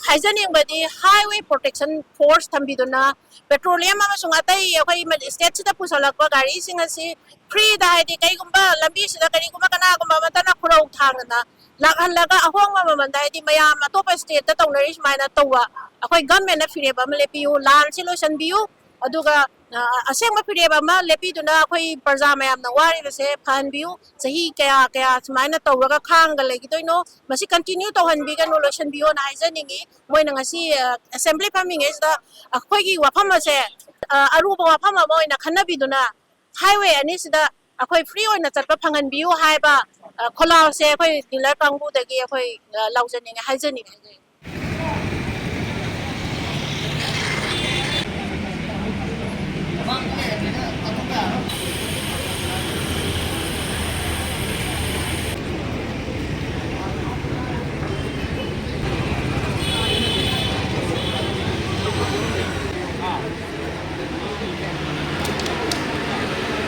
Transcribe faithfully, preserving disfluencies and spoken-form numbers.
ꯍꯥꯏꯖꯅꯤꯡꯕꯗꯤ highway protection force ꯊꯝꯕꯤꯗꯨꯅ petroleum ꯑꯃꯁꯨꯡ ꯑꯇꯩ ꯑꯩꯈꯣꯏ stateꯁꯤꯗ ꯄꯨꯁꯜꯂꯛꯄ ꯒꯥꯔꯤꯁꯤꯡ ꯑꯁꯤ freeꯗ, ꯍꯥꯏꯗꯤ ꯀꯩꯒꯨꯝꯕ ꯂꯝꯕꯤꯁꯤꯗ ꯀꯔꯤꯒꯨꯝꯕ ꯀꯅꯥꯒꯨꯝꯕ ꯑꯃꯠꯇꯅ ꯈꯨꯔꯧ ꯊꯥꯡꯗꯅ ꯂꯥꯛꯍꯜꯂꯒ ꯑꯍꯣꯡꯕ ꯃꯃꯜꯗ, ꯍꯥꯏꯗꯤ ꯃꯌꯥꯝ ꯑꯇꯣꯞꯄ stateꯇ ꯇꯧꯅꯔꯤ ꯁꯨꯃꯥꯏꯅ ꯇꯧꯕ, ꯑꯩꯈꯣꯏ governmentꯅ ꯐꯤꯔꯦꯞ ꯑꯃ ꯂꯦꯞꯄꯤꯌꯨ, ꯂꯥꯟꯁꯤ ꯂꯣꯏꯁꯤꯟꯕꯤꯌꯨ, ꯑꯗꯨꯒ ꯑ, ꯑꯁꯦꯡꯕ ꯐꯤꯔꯦꯞ ꯑꯃ ꯂꯦꯞꯄꯤꯗꯨꯅ ꯑꯩꯈꯣꯏ ꯄ꯭ꯔꯖꯥ ꯃꯌꯥꯝꯅ ꯋꯥꯔꯤꯕꯁꯦ ꯐꯍꯟꯕꯤꯌꯨ꯫ ꯆꯍꯤ ꯀꯌꯥ ꯀꯌꯥ ꯁꯨꯃꯥꯏꯅ ꯇꯧꯔꯒ ꯈꯥꯡꯒ ꯂꯩꯈꯤꯗꯣꯏꯅꯣ? ꯃꯁꯤ continue ꯇꯧꯍꯟꯕꯤꯒꯅꯨ, ꯂꯣꯏꯁꯤꯟꯕꯤꯌꯣꯅ ꯍꯥꯏꯖꯅꯤꯡꯉꯤ꯫ ꯃꯣꯏꯅ ꯉꯁꯤ, ꯑ, assembly ꯐꯝꯃꯤꯉꯩꯁꯤꯗ ꯑꯩꯈꯣꯏꯒꯤ ꯋꯥꯐꯝ ꯑꯁꯦ, ꯑ, ꯑꯔꯨꯕ ꯋꯥꯐꯝ ꯑꯃ ꯑꯣꯏꯅ ꯈꯟꯅꯕꯤꯗꯨꯅ highway ꯑꯅꯤꯁꯤꯗ ꯑꯩꯈꯣꯏ free ꯑꯣꯏꯅ ꯆꯠꯄ ꯐꯪꯍꯟꯕꯤꯌꯨ ꯍꯥꯏꯕ, ꯑ, ꯈꯣꯜꯂꯥꯎꯁꯦ ꯑꯩꯈꯣꯏ dealer ꯀꯥꯡꯕꯨꯗꯒꯤ ꯑꯩꯈꯣꯏ, ꯑ, ꯂꯥꯎꯖꯅꯤꯡꯉꯦ, ꯍꯥꯏꯖꯅꯤꯡꯉꯦ꯫